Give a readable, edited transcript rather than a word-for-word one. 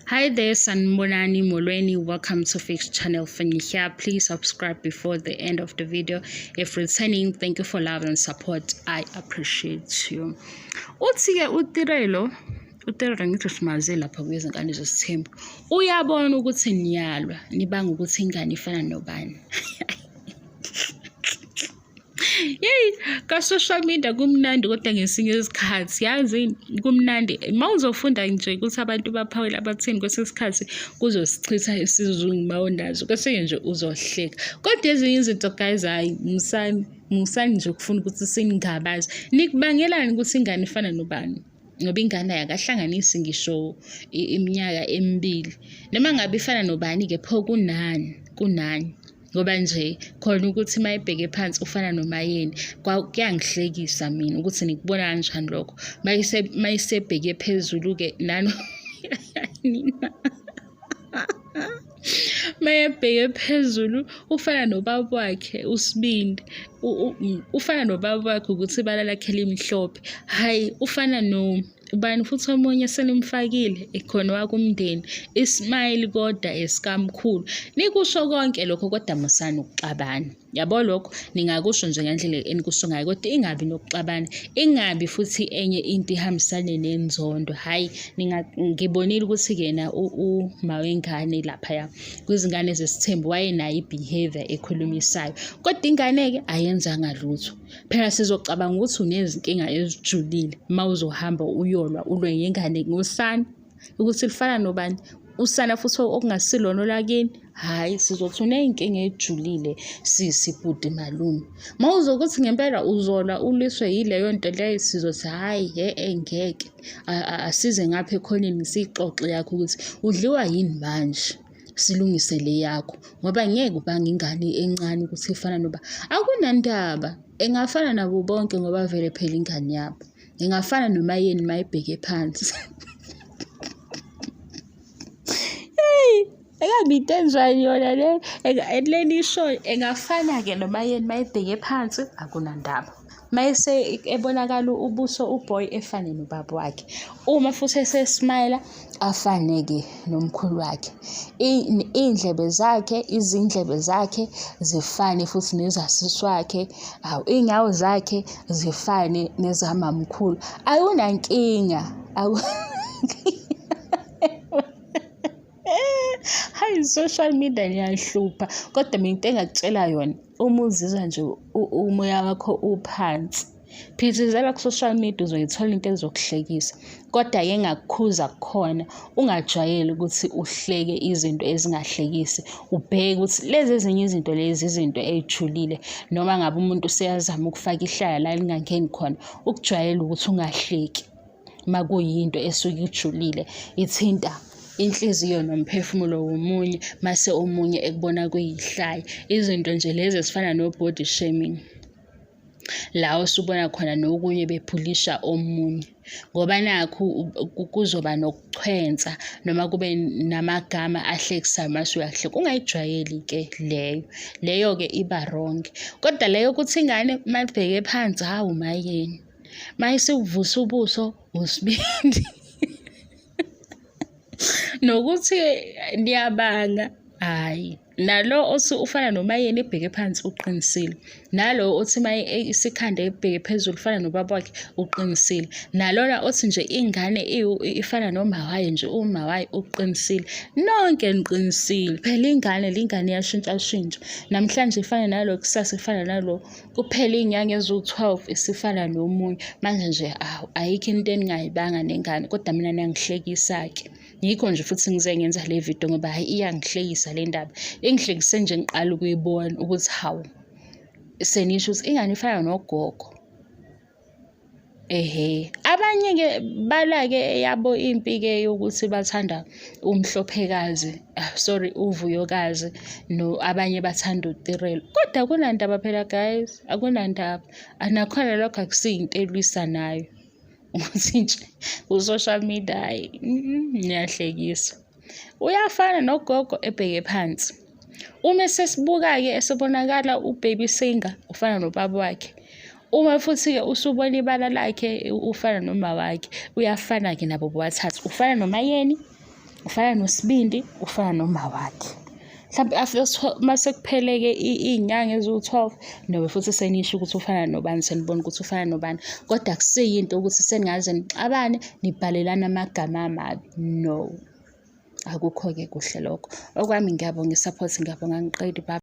Hi there, Sanibonani Molweni. Welcome to Fix Channel Fanny here. Please subscribe before the end of the video. If returning, thank you for love and support. I appreciate you. Uthi-ke uTirelo, uTirelo ngithi simaze lapha kwizingane zesithembu. Uyabona ukuthi niyalwa, nibanga ukuthi ingane ifana nobani. Yeyi, ka-social media kumnandi kodwa ngesinye isikhathi yazi kumnandi uma uzofunda nje ukuthi abantu baphawula bathini kwesinye isikhathi kuzosichitha isizungu uma unazo kwesinye nje uzohleka kodwa ezinye izinto guys hhayi musani musani nje ukufuna ukuthi siningabazi nikubangelani ukuthi ingane ifana nobani ngoba ingane ayakahlanganisi ngisho iminyaka emibili noma ngabe ifana nobani-ke pho kunani kunani ngoba nje khona ukuthi uma ebheke phansi ufana nomayeni kuyangihlekisa mina ukuthi nikubona kanjani lokho mayisebheke phezulu-ke nano nina mayebheke phezulu ufana nobaba wakhe usibindi ufana nobaba wakhe ukuthi ibala lakhe limhlophe hhayi ufana no ubani futhi omunye senimfakile ekhona wakumndeni ismile kodwa esikamkhulu nikusho konke lokho kodwa musani ukuxabana yabo lokho ningakusho nje ngendlela enikusho ngayo kodwa ingabi nokuxabana ingabi futhi enye into ihambisane nenzondo hhayi ngibonile ukuthi yena uma wengane laphaya kwizingane zesithembu wayenayo i-behavior ekhulumisayo kodwa ingane-ke ayenzanga lutho Phela sizocabanga ukuthi unezinkinga ezijulile uma uzohamba uyolwa ulwe ngengane ngosana ukuthi lufana nobani usana futhi okungasilona olakini hhayi sizothi uney'nkinga ejulile sisi bhuti malume uma uzokuthi ngempela uzolwa ulwiswe yileyo nto leyo sizothi hhayi he-e ngeke asize ngapha ekhoneni siyixoxe yakho ukuthi udliwa yini manje silungise le yakho ngoba ngeke ubange ingane encane ukuthi ifana noba akunandaba engafana nabo bonke ngoba vele phela ingane yabo ingafana noma yini mayibheke phansi hey ekabi into enjani yona le leni isho engafana-ke noma yini mayibheke phansi akunandaba mayese ebonakala ubuso uboy efane nobaba wakhe uma futhi esesmayila afane-ke nomkhulu wakhe iy'ndlebe zakhe izindlebe zakhe zifane futhi nezasisi wakhe awu iy'nyawo zakhe zifane nezamamkhulu awunankinga Hayi social media niyahlupha kodwa mina into engakutshela yona uma uzizwa nje umoya wakho uphansi phithizela ku-social media uzoyithola into ezokuhlekisa kodwa-ke engakukhuza kukhona ungajwayeli ukuthi uhleke izinto ezingahlekisi ubheke ukuthi lezi ezinye izinto lezi izinto ey'julile noma ngabe umuntu useyazama ukufaka ihlaya la elingangeni khona ukujwayele ukuthi ungahleki uma kuyinto esuke ijulile ithinta inhliziyo nomphefumulo womunye mase omunye ekubona kuyihlaya izinto nje lezi ezifana no-body shaming la osubona khona nokunye bephulisha omunye ngoba nakhu kuzoba nokuchwensa noma kube namagama ahlekisayo mase uyahleka ungayijwayeli-ke leyo leyo-ke iba wrong kodwa leyo ukuthi ingane mayibheke phansi hawu mayeni Mayisivusa ubuso usibindi. Nokuthi niyabanga hhayi nalo othi ufana nomayeni ebheke phansi uqinisile nalo othi maye isikhanda ebheke phezulu ufana nobaba wakhe uqinisile nalona othi nje ingane ifana noma wayo nje uma wayo uqinisile nonke niqinisile phela ingane lingane iyashintshashintsha namhlanje ifana nalo kusasa ifana nalo Kuphele iy'nyanga eziwu-12 isifana nomunye. Manje nje awu ayikho into eningayibanga nengane kodwa mina niyangihlekisa-ke. Yikho nje futhi ngize ngenza le video ngoba hhayi iyangihlekisa le ndaba. Ingihlekise nje ngiqala ukuyibona ukuthi hawu senisho ukuthi ingane ifana nogogo. Ehhe, abanye-ke balwa-ke eyabo impi-ke yokuthi bathanda uMhlophekazi, ah, sorry, uVuyokazi, no abanye bathanda uTirelo. Kodwa akunandaba phela guys, akunandaba. Nakhona lokho akusiyinto elwisanayo. Ukuthi nje ku-social media hhayi, niyahlekisa. Uyafana nogogo ebheke phansi. Uma sesibuka-ke esebonakala ubaby singer ufana nobaba wakhe. Uma futhi-ke usubona ibala lakhe ufana noma wakhe, uyafana-ke nabo bobathathu. Ufana noMayeni, Ufana noSibindi, ufana noma wakhe. Mhlampe after uma sekuphele-ke iy'nyanga eziwu-12 nobe futhi senisho ukuthi ufana nobani, senibona ukuthi ufana nobani. Kodwa akusiyinto ukuthi seningaze nixabane nibhalelane amagama amabi, no. Akukho-ke kuhle lokho. Okwami ngiyabonga i-support, ngiyabonga angiqedi bye.